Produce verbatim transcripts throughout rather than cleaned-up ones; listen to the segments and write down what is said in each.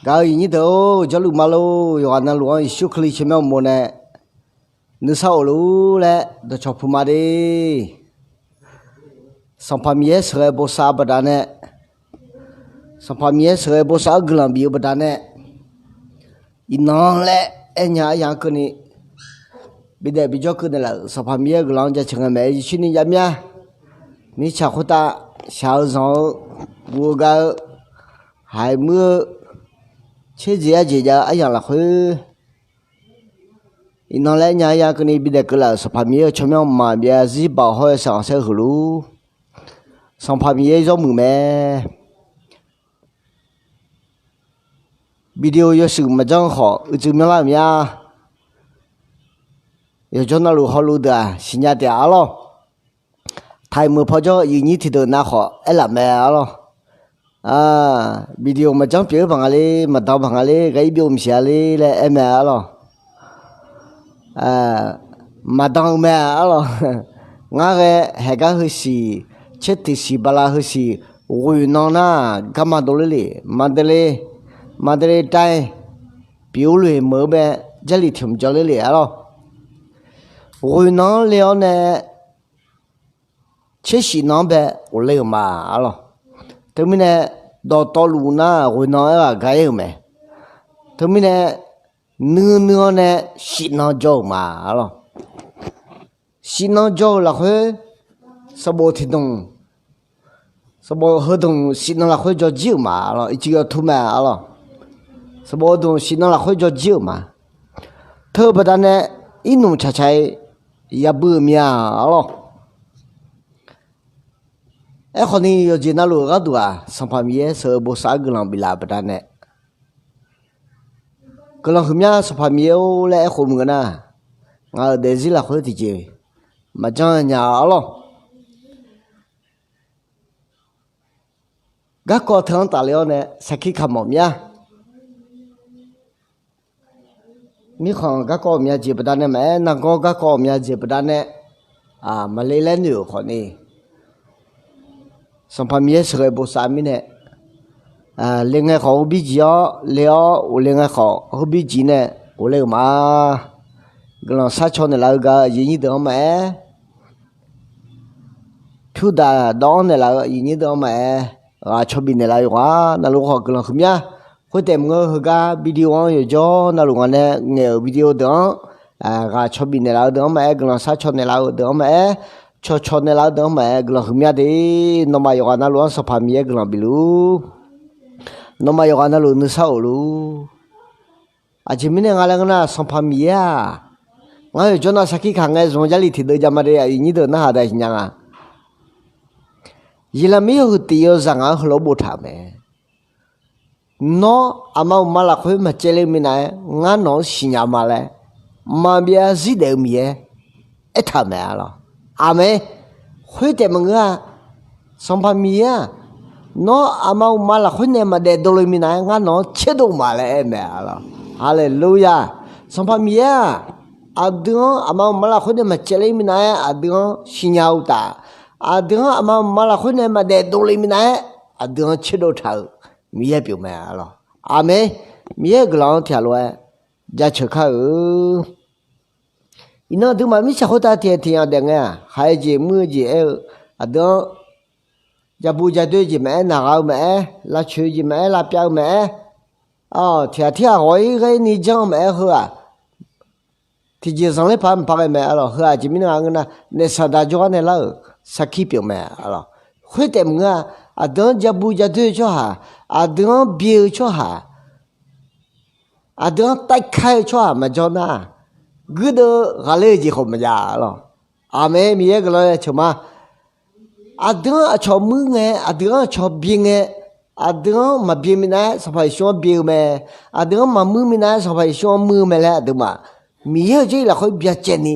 Gaq-eu iqnyir deuq-or, jawrluf ma lor. Yawqghaq navluf-anr Yeqsur Kali tsawrmyanr uqmov nae nuisar of luf-ur laer dawqcawq puq ma de. Sanqpaq Miqyaer sheuqghae bosav-eu baqdanae, Sanqpaq Miqyaer sheuqghae bosav-anr guiqlanq bif-eu baqdanae, iqnan laer aernya aryaq-anr keuvni bidaef bijawr keuv naeqlaf-euq Sanqpaq Miqyaer-euq guiqlanq-anr jaceuq ngae maeq-aer Yeqsur ni jav mya. Mirtsaq khoertav shaq-eu zanq-eu, guv-eu gav-eu, haiq muir-eu, tserjeq arjeq jav-eu aryamq lafkhoer, iqnan laer aernya aryaq-anr keuvni bidaef keuvlaf-euq Sanqpaq Miqyaer-euq tsawrmyanr mqmaq byav zarzir baoq hawr-eu saeqghanq saer-eu heulof-ur, Sanqpaq Miqyaer zawr muiq mae. Video yawshuif maqjanr khawf uicuiv myanrlar-euq mya. Yawqjawr navluf hawluf deuq-aq siqnya taef-a arlawr. Taiq meuq pawjawr iqnyir tiqdeuq nav khawf aerlaf mae arlawr. Video maqjanr pyeuf-eu baq nga ler, maqdan baq nga ler, ghaq-ir byov maqsiq-a ler laer aer mae arlawr. Maqdan-eu mae arlawr. Ngar ghae haeqgar heusiq, tser tiqsiq bala heusiq, ghoeq nan nar garma dovler le, Mandalay, Mandalay တိုင်း, ပြည်ဦးလွင် meuq-eu bae, Jarlif tiq mq jawrler le arlawr. Ghoeq nan-anr le-awr nae tser shif nan-anr bae ghofler-euq ma arlawr. Teumirnae dawqtawvluf nar ghoeq nan-anr aerghaq gar-ir-euq mae. Teumirnae nuinui-awr nae shif nan jawr-euq ma arlawr. Shif nan jawr-eu lafkhoer sanqbof tiqdmq, sanqbof heudmq shif nan lafkhoer jawr jir-euq ma arlawr. Iqcuiv yawtur mae arlawr. Sanqbof heudmq shif nan lafkhoer jawr jir-euq ma. Teu-eu baqdanae irnmq tsaqtsaq-ir yabui-euq mya arlawr. Aerkhawfni yawqjeq navluf-eu gharduq-aq, Sanqpaq Miqyaer sheuqghae bosav-anr guiqlanq biflaf-euq baqdanae, guiqlanq huiqmya Sanqpaq Miqyaer-or laer aerkhof muiq-eu nar, ngaq-euq daefzir lafkhoer tiqjeq maqjanr nya arlawr. Garkawv teu-anr tafle-awr nae sarkir kamq mya. Mirkhanq garkawv mya jeq baqdanae maqaer, nargawr garkawv mya jeq baqdanae maqle laer noeq-euq khawfni, Sanqpaq Miqyaer sheuqghae bosav mirnae, le ngae khawf heubir jiq-awr le-awr, ghofle ngae khawf heubir jiq nae ghofle-euq ma. Guiqlanq sharcaw naeqlaf-eu gaq-eu aqyuif aqnyir deuq-anr maqaer, pyurdaq dawv-anr naeqlaf-eu aqyuif aqnyir deuq-anr maqaer, ghaq caw bif naeqlaf-eu yawqghaq navluf khawf guiqlanq huiqmya. Khoertaef maqngeur heugar video-anr yawqjawr navluf ngaq nae ngaeq-euq video deuq-anr, ghaq caw bif naeqlaf-eu deuq-anr maqaer, guiqlanq sharcaw naeqlaf-eu deuq-anr maqaer, cawqcawq naeqlaf-eu deuq-anr maqaer, guiqlanq huiqmya de. Nawmaf yawqghaq navluf-anr Sanqpaq Miqyaer guiqlanq bifluf-ur. Nawmaf yawqghaq navluf nuisar of luf-ur. Aqjeq mirnae nga laer ngeur nar, Sanqpaq Miqyaer-aq, ngar yawqjawr nav sarkir kaq ngae zmq-eu Jarlif tiqdeuv jama de, aqyuif aqnyir deuq narhaq daq siqnya nga. Yeqlaqmir yawhuiq tiq yawzaq ngaq-anr heulof-aer boftaq-euq mae. Nawr aqma uqma lafkhoer maqcaevle-eu minav-aer ngar nawq-anr siqnya ma laer, maqbyav zirdaef-eu Miqyaer aertaq-euq mae arlawr. Aqmeq. Khoertaef maqngeur-a, Sanqpaq Miqyaer-aq, nawr aqma uqma lafkhoer nae maqdaef dovle minav-aer ngar nawq-anr tserdov ma laer aer-eu mae arlawr. Haleluya! Sanqpaq Miqyaer-aq, aqdui-anr aqma uqma lafkhoer nae maqcaevle minav-aer aqdui-anr siqnya-eu uqtaf, aqdui-anr aqma uqma lafkhoer nae maqdaef dovle minav-aer aqdui-anr tserdov taq-euq Miqyaer pyeuf mae arlawr. Aqmeq. Miqyaer-euq guiqlanq-anr tiqghaq lof-aer jaceuq kar-eu. Iqnan aqduimaf mirtsaq khoertav tiqghaq tiqyaq daef ngae-aq, khaq-eu jeq muir-eu jeq aer-eu, aqdui-anr jabu jadoer-eu jeq maqaer, naqgha-eu maqaer, lavcoeq-eu jeq maqaer, lavpyav-eu maqaer, tiqghaq tirghaq ghawq-ir ghaer ni janr-eu maqaer, heu-aq tiqjeq zanqler paq maqpar ghae mae arlawr. Heu-aq aqjeq mirnae nga ngeur nar, naef saqdaq jawrgar nae lar-euq sarkir pyeuf mae arlawr. Khoertaef maqngeur-a, aqdui-anr jabu jadoer-eu tsawrhaq, aqdui-anr byae-eu tsawrhaq, aqdui-anr taikar-eu tsawrhaq maqjawr nar, guirdeuv ghaqler-eu jeq khawf maqjav arlawr. Aqmeq. Miqyaer guiqlanq-anr jaceuq ma. Aqdui-anr aqcawq muir ngae, aqdui-anr aqcawq byae ngae, aqdui-anr maqbyae minav-aer Sanqpaq Yeqsur-anr byae-eu mae. Aqdui-anr maqmuir minav-aer Sanqpaq Yeqsur-anr muir-eu mae laer aqduimaf Miqyaer-euq jarlif lafkhoer byacaevni,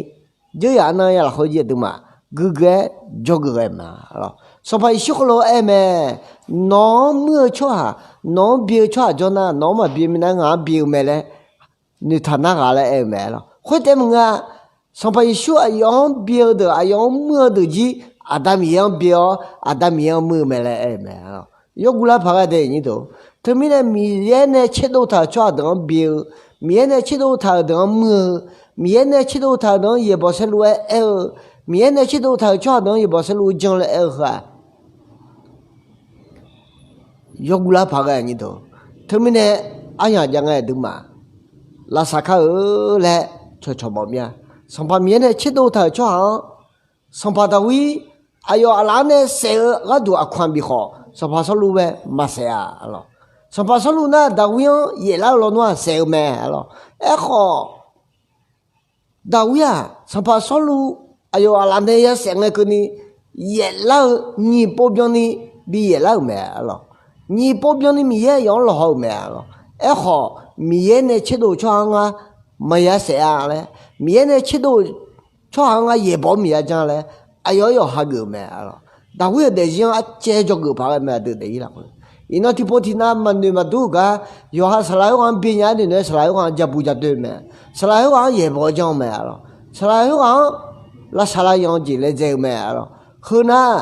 jeuryaq arnavya lafkhoer jir aqduimaf guiqguiq-aer jawrgeuf ghae ma arlawr. Sanqpaq Yeqsur heulof-aer aer mae, nawq-anr muir-eu tsawrhaq, nawq-anr byae-eu tsawrhaq jawr nar, nawq-anr maqbyae minav-aer ngaq-anr byae-eu mae laer noeqtaq narghaq laer aer-eu mae arlawr. Khoertaef maqngeur-a, Sanqpaq Yeqsur aqyawf-anr byae-eu deuq, aqyawf-anr muir-eu deuq jir, Aqda Miqyaer-anr byae-awr Aqda Miqyaer-anr muir-eu mae laer aer-eu mae arlawr. Yawguv lar paq ghae dae iqnyir deuq Teumirnae Miqyaer nae tserdov taq-euq tsawrhaq deuq-anr bi-eu, Miqyaer nae tserdov taq-euq deuq-anr muir-eu, Miqyaer nae tserdov taq-euq deuq-anr yaeqbawq saerlu-aer aer-eu, Miqyaer nae tserdov taq-euq tsawrhaq deuq-anr yaeqbawq saerlu-eu jan laer aer-eu heu-aq, yawguv lar paq ghae aqnyir deuq. Teumirnae aryamq jav ngae aqduimaf lavsav kar-eu laer cawqcawq mawf mir-a. Sanqpaq Miqyaer nae tserdov taq-euq tsawrhaq-anr, sanqpaq Daqwir aqyawf aqlaf-anr nae saef-eu gharduq aqkaq bif khawf, sanqpaq Sawrluv bae maqsaef-a lawq. Sanqpaq Sawrluv nar Daqwir-anr yaeflar-eu lawnmr-aq saef-eu mae lawq. Aerkhawf, Daqwir-aq, sanqpaq Sawrluv aqyawf aqlaf nae yasaef ngae keuvni yaeflar-eu nyiq pov byanni bi yaeflar-euq mae lawq. Nyiq pov byanni Miqyaer aqyawf-anr lawqhaw-euq mae lawq. Aerkhawf, Miqyaer nae tserdov-eu tsawrhaq-anr ngar maqya saef-a laer, Miqyaer nae tserdov-eu tsawrhaq-anr ngar yaeqbawq-anr maqya jan laer, aqyawf aqyawf hageuf-euq mae lawq. Daqwir-euq daefzir-anr arcaev dzawgeuf paq ghae mae aqdui daefzir lafkhoer. Iqnan tiqpov tiqnav maqnoeq maqdur-euq gar, yawqha saqlaq khoerghaq-anr bi nya-aer noeq nae saqlaq khoerghaq-anr ja bu ja doe-eu mae. Saqlaq khoerghaq-anr yaeqbawq jan-eu mae lawq. Saqlaq khoerghaq-anr lavsav lavyanq-eu jeq laejae-eu mae lawq. Heu nar,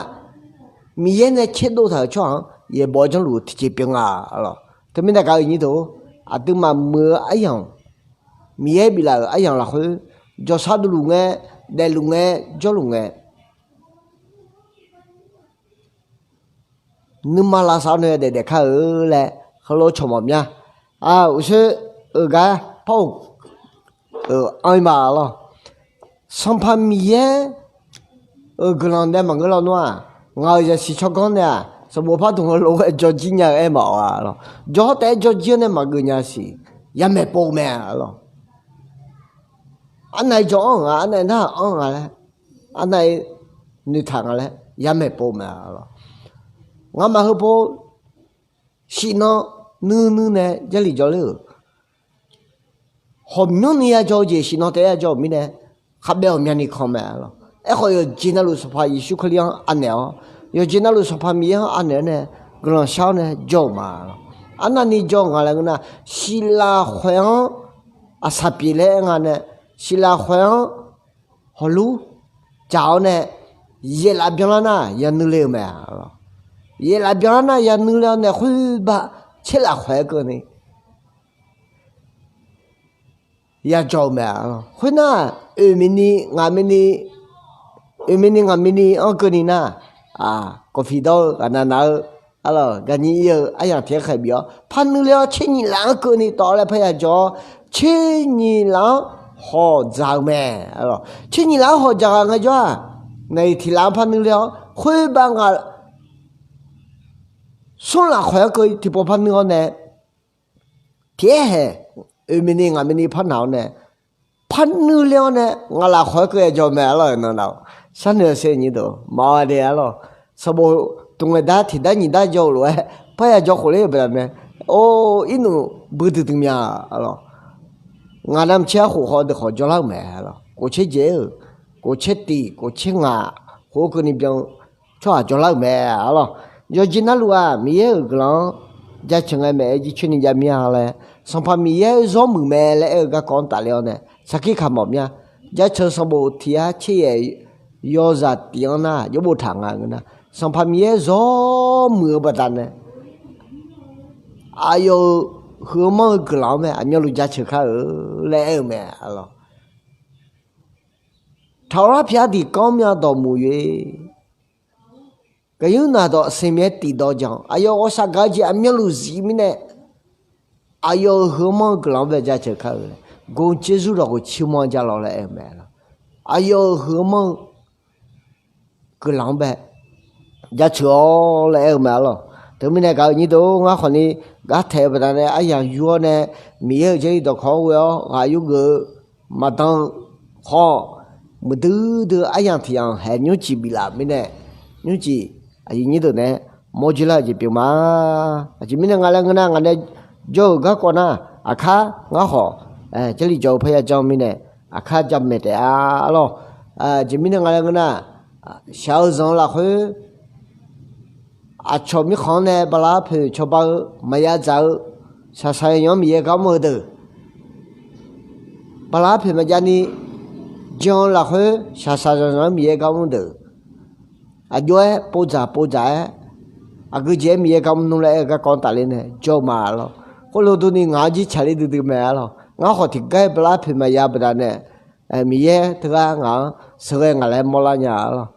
Miqyaer nae tserdov taq-euq tsawrhaq-anr yaeqbawq janrluf-eu tiqjeq pyeuf nga lawq. Teumirnae gaq-eu nyir deuq, aqduimaf muiq-eu aryamq, Miqyaer biflaf-euq aryamq lafkhoer, jawrshar duv luf ngae, daefluf ngae, jawrluf ngae, nuima lavsav-awr nae daef daef kar-eu laer heulof cawq mawf mya. Uqshoer-euq gar par-euq anr-ir ma lawq. Sanqpaq Miqyaer-euq guiqlanq nae maqngeur lawnmr-aq, ngaq-euq zaqsiq tsawrganr nae-aq, sanqbof par dmq-eu lof-aer jawrjir nya-eu aer maqawq-a lawq. Jawr taef-aer jawrjir-awr nae maqgeuf nya siq, yamaeq pov mae lawq. Arnav-ir jawr-anr nga, arnav-ir nar-anr nga laer, arnav-ir noeqtaq nga laer yamaeq pov mae lawq. Ngamaf heupov shif nan nuinui nae Jarlif jawr ler-euq, hawqmyanrni yajawr-eu jeq shif nan taef-aer yajawr-euq mirnae, khabaev ghawqmyani kan mae lawq. Aerkhawf, yawqjeq navluf Sanqpaq Yeqsur Kali-anr anaeq-awr, yawqjeq navluf Sanqpaq Miqyaer-anr anaeq-awr nae guiqlanq shar-awr nae jawr-euq ma lawq. Arnavni jawr-eu nga laer ngeur nar, shif lafkhoer-anr aqsaq pyeuf laer aer nga nae, shif lafkhoer-anr hawqlur dzaq-awr nae, yaeqlaf byanlar nar yanuiv le-eu mae lawq. Yaeqlaf byanlar nar yanuiv le-awr nae khoerbar tser lafkhoer-aer keuvni yajawr-eu mae lawq. Khoernar, oeq mini ngaq mini, oeq mini ngaq mini-anr keuvni nar, kawfiq dawr-eu ghaqnav nav-eu, arlawq, gaqnyir ir-eu aryamq tiq-aer khaeq bif-awr, par nuiv le-awr tser nyiq laf-anr keuvni tawv laer parya jawr-awr, tser nyiq laf-anr hawq dzaq-eu mae. Tser nyiq laf-anr hawq dzaq ghaq ngaejawr-aq, naqyuif tiq laf-anr par nuiv le-awr, khoerbar nga smr lafkhoer-anr keuv tiqpov par nuiv-awr nae, tiq-aer haeq, oeq mini ngaq mini par naq-awr nae, par nuiv le-awr nae ngaq lafkhoer-anr keuv yajawr mae arlawq. Nan nav-awq, sharnoeq-eu sher nyir deuq maqawq de arlawq. Sanqbof dmq ngaeq dar tiq dar nyiq dar jawr-eu lof-aer parya jawr khof ler-euq baqdanae, or, irnmf buidui dui mya arlawq. Ngaq navmaqtser arkhof khawf deuq khawf jawrlar-euq mae arlawq. Kof tser jaeq-euq, kof tser tiq kof tser ngaq khof-eu keuvni byan-eu tsawrhaq jawrlar-euq mae arlawq. Yawqjeq navluf-aq, Miqyaer-euq guiqlanq-anr jaceuq ngae maeq-aer jircoer ni jav mir-a laer, Sanqpaq Miqyaer zawr muiq mae laer aer-eu garkawv-anr tafler-awr nae sarkir kamq mawf mir-a. Jaceuq sanqbof tiq yar tser yaef yawzaq tif-anr nar jawrbof taq nga ngeur nar, Sanqpaq Miqyaer zawr muiq-eu baqdanae aqyawf-euq huiq-eu manr-eu guiqlanq-anr mae aqmyanluf jaceuq kar-eu laer aer-eu mae arlawq. Taqlar pyar diqkanr mya dawqmuiq yoe. Gaqyur naq dawq sher myaer tiqdawq jan aqyawf ghawqshaq gaq-eu jeq aqmyanluf zif mirnae, aqyawf-euq huiq-eu manr-eu guiqlanq-anr bae jaceuq kar-eu laer, gor tserzur dawq ghoeq ciqmanr ja lawq laer aer-eu mae. Aqyawf-euq huiq-eu manr-eu guiqlanq-anr bae jaceuq-awr laer aer-eu mae arlawq. Teumirnae gaq-eu nyir deuq-or, ngar khawfni gar taeq-eu baqdanae aryamq yur-awr nae, Miqyaer-euq Jarlif dawqkawq-anr ghoe-awr ghaq yurgeuf-eu maqdan-eu khawf, muiqdui dui-eu aryamq tiq yamq haeq nymrcif biflaf-euq mirnae, nymrcif aqyuif nyir deuq nae mawrjoe lar-eu jeq pyeuf ma. Aqjeq mirnae nga laer ngeur nar, ngaq nae jawr-euq garkawv nar, aqkar ngar khawf Jarlif jawr-eu parya janr-eu mirnae, aqkar jamaeq taef-a arlawq. Aqjeq mirnae nga laer ngeur nar, shaq-eu zanq-eu lafkhoer aqcawq mirkhanq-anr nae bala arpoeq cawba-eu maqya dzaq-eu, shaqshaq zanqzanq-anr Miqyaer gar mr-eu deuq, bala arpoeq maqjav ni jan-eu lafkhoer shaqshaq zanqzanq-anr Miqyaer gar mr deuq, aqjox-aer povdzaq povdzaq-aer aqgeu jeq-aer Miqyaer gar mrnmr laer aer-eu garkawv-anr tafler nae jawr-eu ma arlawq. Khoerlof durni ngaq-anr jirtsaqler duidui mae arlawq. Ngar khawf tiqgar-aer bala poeq maqya baqdanae, Miqyaer teugar ngaq-anr sheuqghae ngaq laer mawrlar nya arlawq.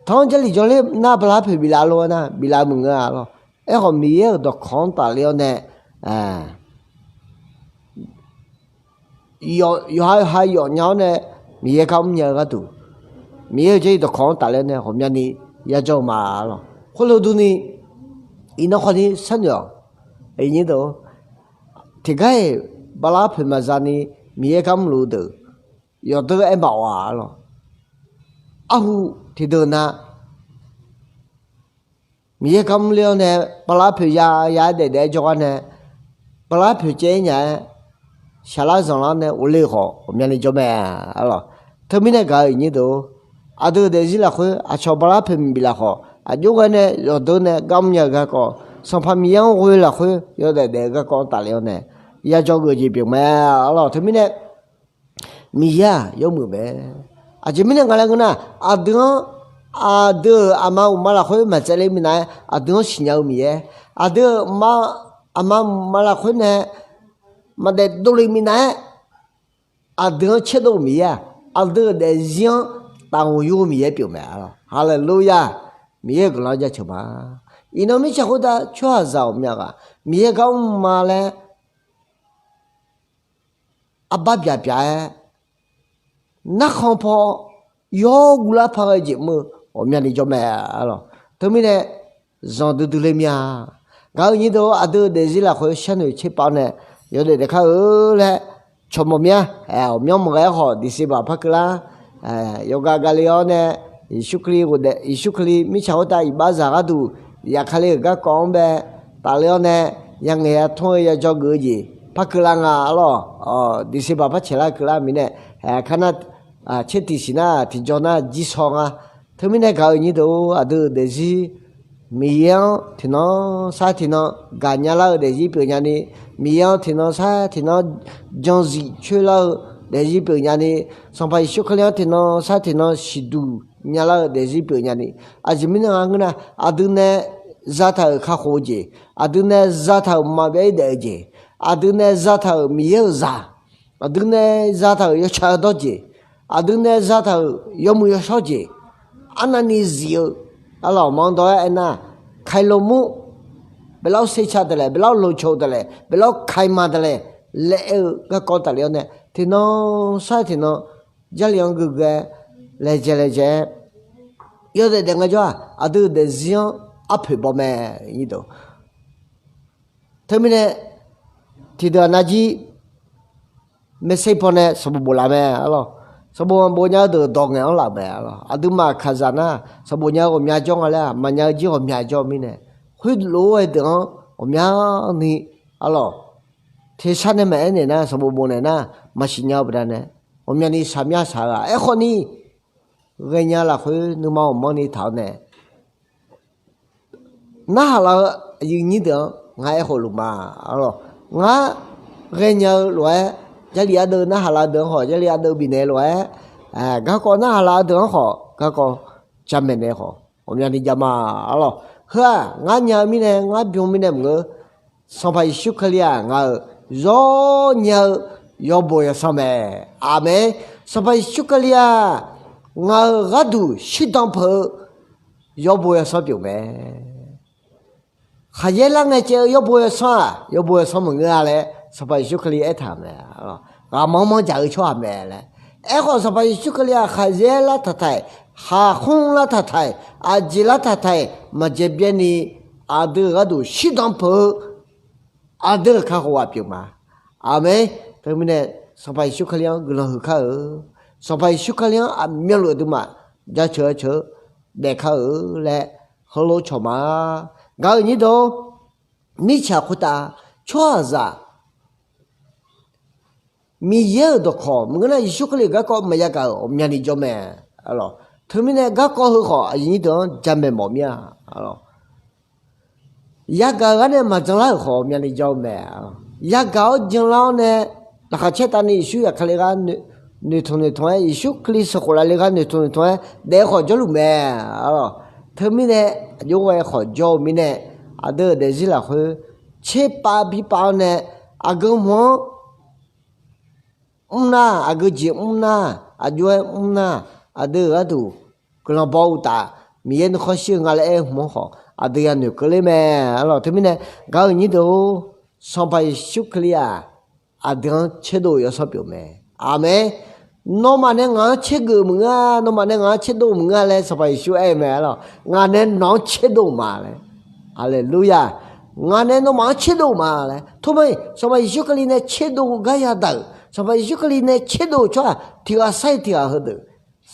Tanq-anr Jarlif jawrler nar bala poeq biflaf lof-aer nar biflaf maqngeur arlawq. Aerkhawf Miqyaer-euq dawqkawq-anr tafler-awr nae yawqha ha yawf nya-awr nae Miqyaer gar mrnya-eu gharduq, Miqyaer-euq Jarlif dawqkawq-anr tafler-awr nae ghawqmyani yajawr-eu ma arlawq. Khoerlof durni iqnan khawfni sharnoeq-awq. Tiqgar-iq bala poeq maqza ni Miqyaer gar mrluf-eu deuq yawqdeuq aer maqawq-a arlawq. Arhu tiqdeuq na Miqyaer gar mrler-awr nae bala poeq ya ya-aer daefdaef-aer jawrgar nae bala poeq caev-aer nya-aer shaqlar zanqlar nae ghofle-eu khawf ghawqmyani jawr mae arlawq. Teumirnae gaq-euq iqnyir deuq-or, aqdui-euq daefzir lafkhoer aqcawq bala poeq maqbif laf khawf aqjox ghae nae yawqdeuq nae gar mrnya-eu garkawv, Sanqpaq Miqyaer-anr ghoe lafkhoer yawdaef daef-eu garkawv-anr tafler-awr nae yajawr geuf-eu jeq pyeuf mae arlawq. Teumirnae Miqyaer-aq yawmuiq mae. Aqjeq mirnae nga laer ngeur nar, aqdui-anr aqdui-euq aqma uqma lafkhoer maqtsaevler minav-aer aqdui-anr siqnya-eu Miqyaer, aqdui-euq aqma uqma lafkhoer nae maqdaef dovle minav-aer aqdui-anr caerdov-eu Miqyaer-aq, aqdui-euq daefzir-anr taqghoq yur-eu Miqyaer pyeuf mae arlawq. Haleluya! Miqyaer-euq guiqlanq-anr jaceuq ma. Iqnan mirtsaq khoertav tsawrhaqzaq ghawqmya ghaq Miqyaer gar mr ma laer arbar byaq byaq-aer narkhan paw yawr guvlar par ghae jeq mr-eu ghawqmyani jawr mae arlawq. Teumirnae zanqdui dui le mir-a. Gaq-euq nyir deuq-or, aqdui-euq daefzir lafkhoer sharnoeq tserpav-awr nae yawdaef daef kar-eu laer cawq mawf mir-a. Ghawqmyanr maqghae-aer khawf December par keuvlar yawqghaq gaqle-awr nae Yeqsur Kali ghofdaef, Yeqsur Kali mirtsaq khoertav iqbaxzaq gharduq yafkale-euq garkawv-anr bae tafler-awr nae yangaeq yatmr-eu yajawr geuf-eu jeq par keuvlar nga arlawq. December par caeqlar keuvlar mirnae, kar nar tser tiq siq nar tiqjaw nar jir shaw nga. Teumirnae gaq-euq nyir deuq-or, aqdui-euq daefzir Miqyaer-anr tiqnan sar tiqnan gaqnya lar-eu daefzir pyeuf nyani, Miqyaer-anr tiqnan sar tiqnan janzif coer lar-eu daefzir pyeuf nyani, Sanqpaq Yeqsur Kali-anr tiqnan sar tiqnan siqduq nya lar-eu daefzir pyeuf nyani, aqjeq mirnae nga ngeur nar, aqdui nae zataq-euq kakhof-eu jeq, aqdui nae zataq-euq maqbyav-ir daef-eu jeq, aqdui nae zataq-euq Miqyaer-euq zaq, aqdui nae zataq-euq yawtsaq-eu dawrjeq, aqdui nae zataq-euq yawmuiq yawshawr jeq, arnavni zif-eu, arlawq, manq dawq-aer aernar, kailomur, baelar-awr serca daqlaeq, baelar-awr loqcoq daqlaeq, baelar-awr kaima daqlaeq laer aer-eu garkawv tafler-awr nae tiqnan sar tiqnan Jarlif-anr geugae laejae laejae-aer yawdaef daef ngaejawr-aq, aqdui-euq daefzir-anr arpoeq baw mae. Teumirnae tiqdeuq-aq navjir maeqser pawnae sanqbof bof laf mae arlawq. Sanqbof maqbof nya-eu deuq dawq ngaeq-anr laf mae arlawq. Aqduimaf kaqzaq nar sanqbof nya-eu ghawqmya jawr nga laer-aq, maqnya-eu jir ghawqmya jawr-eu mirnae, khoerlof-aer deuq-anr ghawqmyani arlawq, tersar nae maqaer naeq nar, sanqbof bof naeq nar maqsiq nya-eu baqdanae ghawqmyani shaqmyar shaq-eu-aq, aerkhawf ni ghaenya lafkhoer nuima ghawqmanrni taq-awr nae narhaq laf-eu aqyuif nyir deuq-anr ngar aerkhof luf ma. Arlawq, ngar ghaenya-eu lof-aer, Jarlif ardeuv narhaq laf-eu deuq-anr khawf, Jarlif ardeuv bifnaeq lof-aer, garkawv narhaq laf-eu deuq-anr khawf garkawv jamaeq naeq khawf ghawqmyani jav ma. Arlawq, heu-aq ngar nya-eu mirnae, ngar bym-eu mirnae maqngeur. Sanqpaq Yeqsur Kali-aq ngaq-euq zawr nya-eu yawbof yawsanr mae. Aqmeq. Sanqpaq Yeqsur Kali-aq ngaq-euq gharduq shirdan peuq-eu yawbof yawsanr pyeuf mae. Khaqyaer lar ngae caev-eu yawbof yawsanr-aq yawbof yawsanr maqngeur-a laer Sanqpaq Yeqsur Kali aertaq-euq mae. Ghaqmanr manr dzaq-eu tsawrhaq mae laer. Aerkhawf Sanqpaq Yeqsur Kali-aq khaqyaer lar taqtaq-iq, khaqkhoer lar taqtaq-iq, aqjeq lar taqtaq-iq maqdzae byaerni aqdui-euq gharduq shirdan peuq-eu aqdui-euq kakhof ghaq pyeuf ma. Aqmeq. Teumirnae Sanqpaq Yeqsur Kali-anr guiqlanq huiq kar-eu, Sanqpaq Yeqsur Kali-anr aqmyanluf aqduimaf jaceuq-eu ceuq-eu daef kar-eu laer heulof cawq ma. Gaq-euq nyir deuq-or, mirtsaq khoertav tsawrhaqzaq Miqyaer-euq dawqkawq maqngeur nar, Yeqsur Kali-euq garkawv maqya gaq-euq ghawqmyani jawr mae. Teumirnae garkawv heu khawf aqyuif nyir deuq-anr jamaeq mawf mir-a. Yagaq-eu gar nae maqjan lar-euq khawf ghawqmyani jawr-eu mae. Yagaq-awr janlar-awr nae, laqkhaq caer tavni Yeqsur yaqkali gar noeqtmq noeqtmq-aer, Yeqsur Kali sheuqkhof lafle gar noeqtmq noeqtmq-aer daef-eu khawf jawrluf mae. Arlawq, Teumirnae, aqjox ghae khawf jawr-eu mirnae, aqdui-euq daefzir lafkhoer tserpav bipav-awr nae, aqgeu hmq-anr mrnar, aqgeu jeq mrnar, aqjox-aer mrnar, aqdui-euq gharduq guiqlanq baw-eu uqtaf, Miqyaer nuikhanr shir-eu nga laer aer-eu hmq-anr khawf, aqdui yanoeq keuvler mae. Arlawq, teumirnae gaq-euq nyir-euq, Sanqpaq Yeqsur Kali-aq, aqdui-anr tserdov-eu yawsanr pyeuf mae. Aqmeq. Nawmaf nae ngaq-anr tsergeuf maqngeur-a, nawmaf nae ngaq-anr tserdov maqngeur-a laer Sanqpaq Yeqsur aer-eu mae. Arlawq, ngaq nae nawq-anr tserdov ma laer. Haleluya. Ngaq nae nawmaf-anr tserdov ma laer. Tormar-iq, Sanqpaq Yeqsur Kali nae tserdov-eu gar yadaq-euq, Sanqpaq Yeqsur Kali nae tserdov-eu tsawrhaq tiq ghaq sar-iq tiq ghaq heudeuq,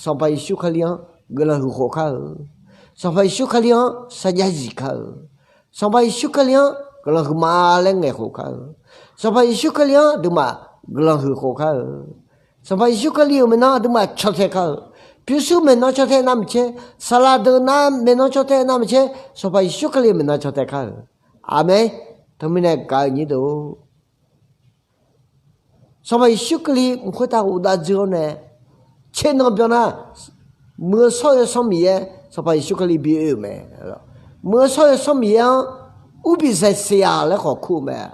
Sanqpaq Yeqsur Kali-anr guiqlanq huiq khof kar-eu. Sanqpaq Yeqsur Kali-anr sarjax zif kar-eu. Sanqpaq Yeqsur Kali-anr guiqlanq huiqma laer ngaeq khof kar-eu. Sanqpaq Yeqsur Kali-anr aqduimaf guiqlanq huiq khof kar-eu. Sanqpaq Yeqsur Kali-euq maeqnan aqduimaf caw tae kar-eu. Pyurshuir maeqnan caw tae navmaqtser, saqlaq deuq nav maeqnan caw tae navmaqtser, Sanqpaq Yeqsur Kali-euq maeqnan caw tae kar-eu. Aqmeq. Teumirnae gaq-euq nyir deuq-or, Sanqpaq Yeqsur Kali mq khoertav ghofdav dzoer-awr nae, tsernan byannar, Muiq-eu shawr-eu Yawsanr Miqyaer, Sanqpaq Yeqsur Kali bi oe-euq mae. Muiq-eu shawr-eu Yawsanr Miqyaer-anr, Urbifsaef saeqyaq laer khawf kur-eu mae.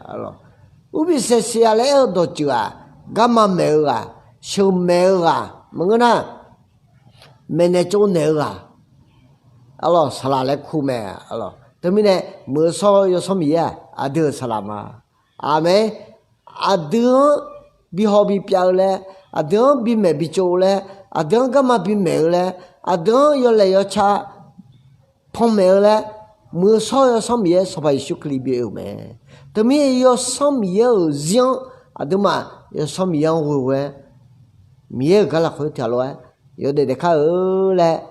Urbifsaef saeqyaq laer aer-eu dawqtsuif-aq, garma maeq-eu ghaq, sheuqmaeq-eu ghaq maqngeur nar, maeqnaeq tsovnaeq-eu ghaq, arlawq, saqlaq laer kur mae. Arlawq, teumirnae Muiq-eu shawr-eu Yawsanr Miqyaer-aq, aqdui-euq saqlaq ma. Aqmeq. Aqdui-anr bihaw bipyav-eu laer, aqdui-anr bimaeq bitsov-eu laer, aqdui-anr garma bimaeq-eu laer, aqdui-anr yawlaeq yawca panmaeq-eu laer, Muiq-eu shawr-eu Yawsanr Miqyaer Sanqpaq Yeqsur Kali bi oe-euq mae. Teumirnae Yawsanr Miqyaer-euq zir-anr aqduimaf Yawsanr Miqyaer-anr ghoe ghoe-aer, Miqyaer-euq gar lafkhoer tiqghaq lof-aer yawdaef daef kar-eu laer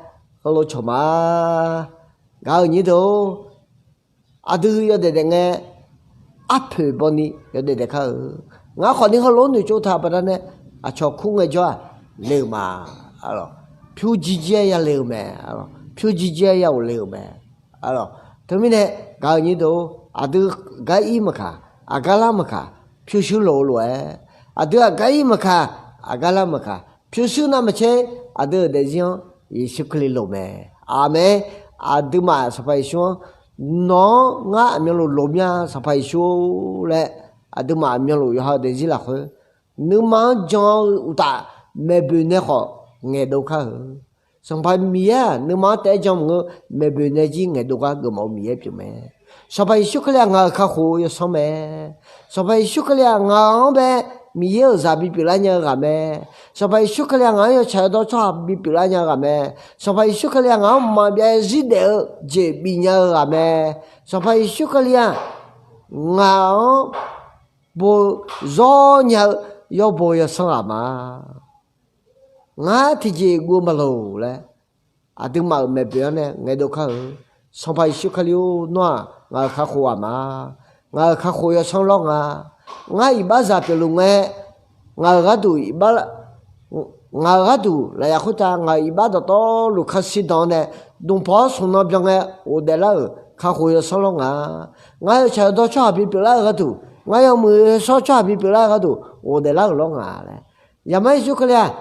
heulof cawq ma. Gaq-euq nyir deuq-or, aqdui yawdaef daef ngae, arpoeq bawni yawdaef daef kar-eu. Ngar khawfni heulof noeqtsov taq baqdanae, aqcawq kur ngaejawr-aq, le-euq ma. Arlawq, pyur jirjir-aer yale-euq mae. Arlawq, pyur jirjir-aer ya ghofle-euq mae. Arlawq, teumirnae gaq-euq nyir deuq-or, aqdui gar ir maqkaq, aqgar lar maqkaq, pyurshuir lof-eu lof-aer, aqdui aqgar ir maqkaq, aqgar lar maqkaq, pyurshuir navmaqtser, aqdui-euq daefzir-anr Yeqsur Kali loq mae. Aqmeq. Aqduimaf Sanqpaq Yeqsur-anr, nawq-anr ngar aqmyanluf loq mya Sanqpaq Yeqsur laer, aqduimaf aqmyanluf yawqha-euq daefzir lafkhoer, nuima-anr jan-eu uqtaf maeqboeq nae khawf ngaeqdov kar-eu. Sanqpaq Miqyaer-aq, nuima-anr taef-aer jan maqngeur, maeqboeq nae jir ngaeqdov gar geufmawf-eu Miqyaer pyeuf mae. Sanqpaq Yeqsur Kali-aq, ngaq-euq kakhof-eu yawsanr mae. Sanqpaq Yeqsur Kali-aq, ngaq-anr bae Miqyaer-euq zaq bipyeuf lar nya-eu ghaq mae. Sanqpaq Yeqsur Kali-aq, ngaq-anr yawtsaq yawdawr tsawrhaq bipyeuf lar nya-eu ghaq mae. Sanqpaq Yeqsur Kali-aq, ngaq-anr maqbyav zir daef-eu jeq bifnya-eu ghaq mae. Sanqpaq Yeqsur Kali-aq, ngaq-anr bo zawr nya-eu yawbo yawsanr ghaq ma. Ngar tiqjeq guv-eu maqloq laer, aqduimaf-euq maeqboeq-anr nae ngaeqdov kar-eu. Sanqpaq Yeqsur Kali-or, nawr-aq ngaq-euq kakhof ghaq ma. Ngaq-euq kakhof yawsanr lawr nga. Ngar iqbaxzaq pyeufluf ngae, ngaq-euq gharduq iqbax, ngaq-euq gharduq lafyaq khoertav ngaq-euq iqbax dawqtawvluf kanshir dan-awr nae, dmqpawf-awr smq nan byan ngae ghofdaef lar-euq kakhof yawsanr lawr nga. Ngar yawtsaq yawdawr tsawrhaq bipyeuf lar-eu gharduq, ngar yawmuiq yawshawr tsawrhaq bipyeuf lar-eu gharduq ghofdaef lar-euq lawr nga laer. Yaqmar Yeqsur Kali-aq,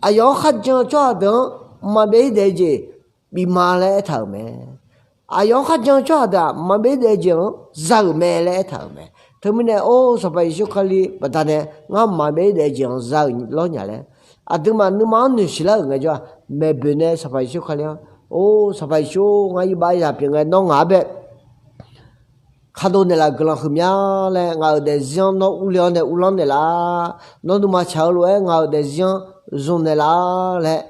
aqyawf-anr kharjan-eu tsawrhaq deuq-anr mqmaq byav-ir daef-eu jeq bif ma laer aertaq-euq mae. Aqyawf-anr kharjan-eu tsawrhaq deuq-aq, mqmaq byav-ir daef-eu jeq-anr za-euq mae laer aertaq-euq mae. Teumirnae, or, Sanqpaq Yeqsur Kali baqdanae ngar mqmaq byav-ir daef-eu jeq-anr za-euq lawr nya laer, aqduimaf nuima-anr noeqsiq lar-euq ngaejawr-aq, maeqboeq nae Sanqpaq Yeqsur Kali-anr, or, Sanqpaq Yeqsur, ngar iqbaxzaq pyeuf ngae nawr ngaq-anr bae kardov naeqlaf-euq guiqlanq huiqmya laer, ngaq-euq daefzir-anr nawr urle-awr nae uvlanr naeqlaf. Nawr nuima tsaq-eu lof-aer ngaq-euq daefzir-anr zmq naeqlaf laer,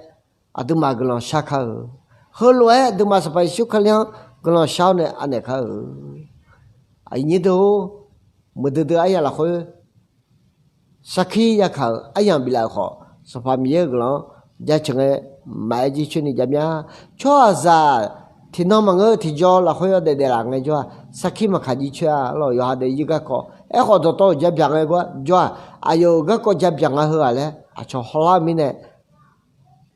aqduimaf guiqlanq shar kar-eu. Heulof-aer aqduimaf Sanqpaq Yeqsur Kali-anr guiqlanq shar-awr nae anaeq kar-eu. Aqnyir deuq-or, muiqdui dui aryamq lafkhoer sarkir yakaq-euq aryamq biflaf-euq khawf, Sanqpaq Miqyaer-euq guiqlanq-anr jaceuq ngae, maqaer jircoer ni jav mya. Tsawrhaqzaq tiqnan maqngeur-eu tiqjaw lafkhoer yawdaef daeflaf ngaejawr-aq, sarkir maqkaq jircoer-a. Arlawq, yawqha daefzir garkawv aerkhawf, dawqtawvluf jav byaq ngae gar jawr-aq, aqyawf-euq garkawv jav byaq nga heu-aq laer aqcawq hawlar-eu mirnae,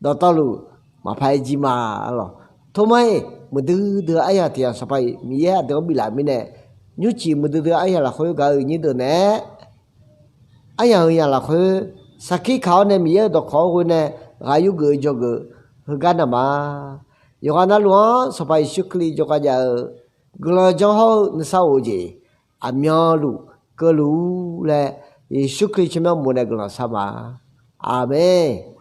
dawqtawvluf maqpar-aer jir ma. Arlawq, tormar-iq muiqdui dui aryamq tiq yamq Sanqpaq Miqyaer aqdui-anr biflaf-euq mirnae, nymrcif muiqdui dui aryamq lafkhoer gaq-eu nyir deuq naeq-aer, aryamq heu yamq lafkhoer sarkir kaq-awr nae Miqyaer-euq dawqkawq-anr ghoe nae ghaq yurgeuf-eu jawrgeuf heugar naq ma. Yawqghaq navluf-anr Sanqpaq Yeqsur Kali jawrgar jav-eu guiqlanq janr hawr-eu nuisar of-eu jeq aqmyanluf keuvluf-ur laer, Yeqsur Kali tsawrmyanr bof nae guiqlanq shar ma. Aqmeq.